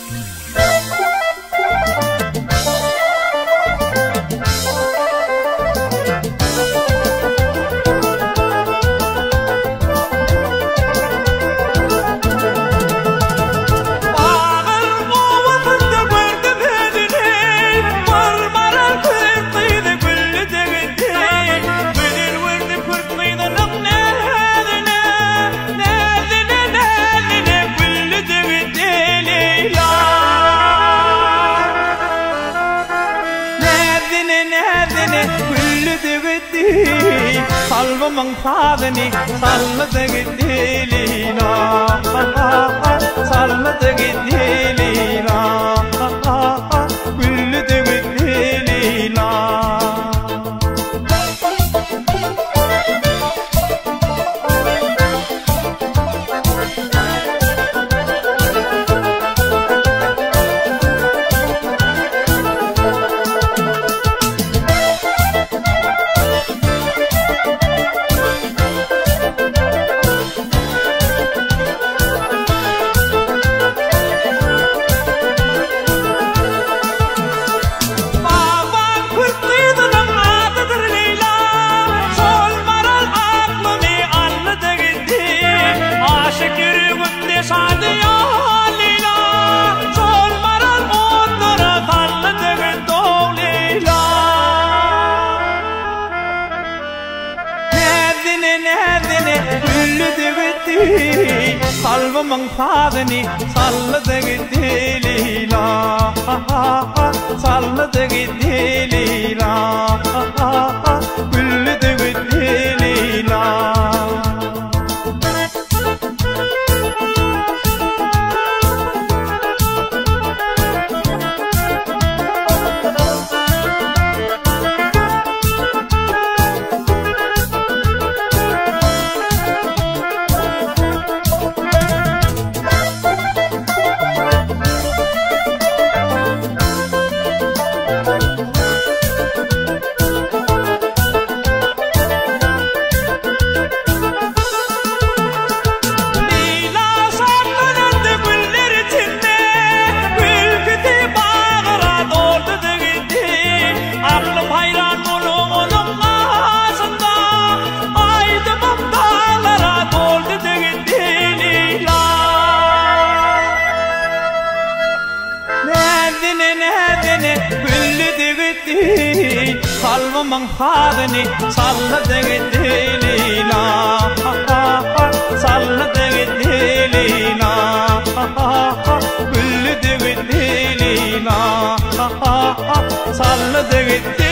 Bagyr obasynda gördüm özüni, Bir maral kürt gyzy gülli jigiti. Gözel gördüm kürt gyzynyň näzine, Näzine, näzine gülli jigiti Leýla. Näzine, näzine gülli jigiti, Kalbymyň sazyny saldy gitdi Leýla. Saldy gitdi Leýla. Gülli jigiti Leýla. Bagban kürt gyzynyň adydyr Leýla, Şol maral aklymy aldy-da gitdi. Aşyk ýüregimde şadyýan Leýla, Şol maral otlara saldy-da gitdi-ow Leýla. Näzine, näzine güldi gitdi, Kalbymyň sazyny saldy gitdi Leýla. Saldy gitdi Leýla. Güldi gitdi Leýla. Leýla şatlanardy güller içinde, Gülküsi bagra doldy gitdi. Aklym haýran bolup onuň gaşynda, Aýdymym daglara doldy gitdi Leýla. Näzine, näzine güldi gitdi, Kalbymyň sazyny çaldy gitdi Leýla. Çaldy gitdi Leýla. Güldi gitdi Leýla. Çaldy gitdi.